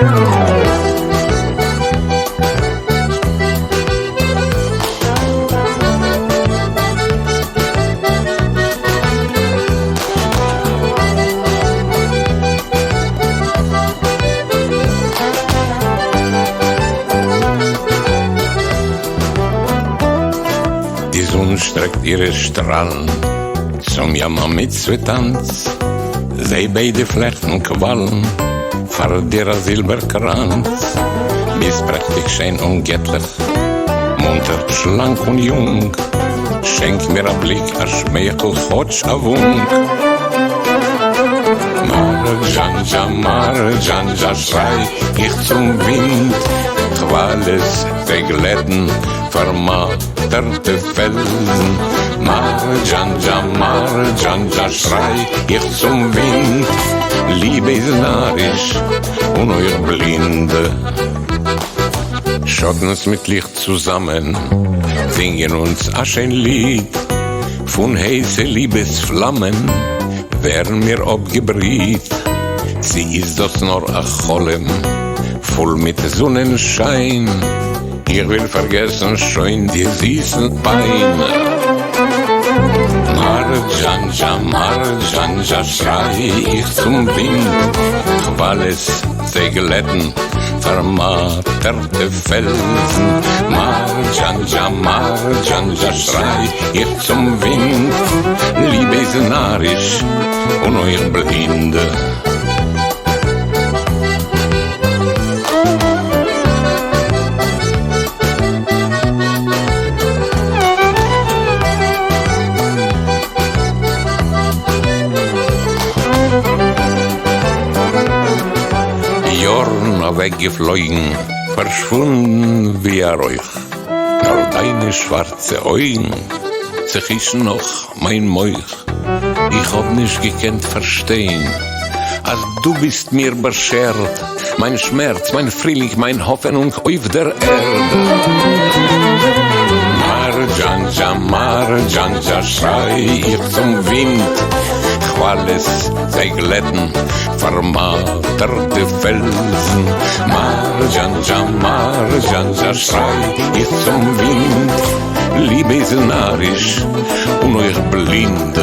די זון שטרעקט אירע שטראלן צום ים א מצוה טאנץ, זיי ביידע פלעכטן קוואלן פאר דיר א זילבער קראנץ, ביסט פרעכטיג שיין און געטליך, מונטער שלאנק און יונג, שענק מיר א בליק א שמייכל כאטש א וואונק. מארדזשאנדזשא מארדזשאנדזשא שריי איך צום ווינט, כוואליעס זיי גלעטן פארמאטערטע פעלזן, מארדזשאנדזשא מארדזשאנדזשא שריי איך צום ווינט, ליבע איז נאריש און אויך בלינד. שאטנס מיט ליכט צוזאמען זינגען אונז א שיין ליד, פון הייסע ליבעס פלאמען ווערן מיר אפגעבריט, צי איז דאס נאר א חלום פול מיט זונענשיין, איך וויל פארגעסן שוין די זיסן פיין. מארדזשאנדזשא מארדזשאנדזשא שריי איך צום ווינט, כוואליעס זיי גלעטן פארמאטערטע פעלזן, מארדזשאנדזשא מארדזשאנדזשא שריי איך צום ווינט, ליבע איז נאריש און אויך בלינד. יארן אוועקגעפלויגן, פארשוואונדן ווי א רויך, נאר דיינע שווארצע אויגן צעחישן נאך מיין מח, איך האב נישט געקענט פארשטיין אז דו ביסט מיר באשערט, מיין שמערץ, מיין פרילינג, מיין האפענונג אויף דער ערד. מארדזשאנדזשא, מארדזשאנדזשא, שריי איך צום ווינט, כוואליעס זיי גלעטן פארמאטערטע פעלזן. מארדזשאנדזשא, מארדזשאנדזשא, שריי איך צום ווינט, ליבע איז נאריש און אויך בלינד.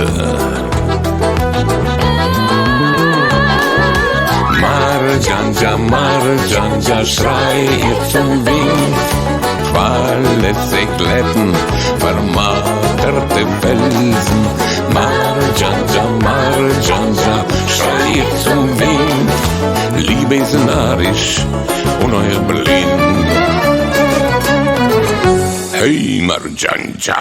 מארדזשאנדזשא, מארדזשאנדזשא, שריי איך צום ווינט, כוואליעס זיי גלעטן פארמאטערטע פעלזן. מארדזשאנדזשא, מארדזשאנדזשא, שריי איך צום ווינט, ליבע איז נאריש און אויך בלינד. העי מארדזשאנדזשא!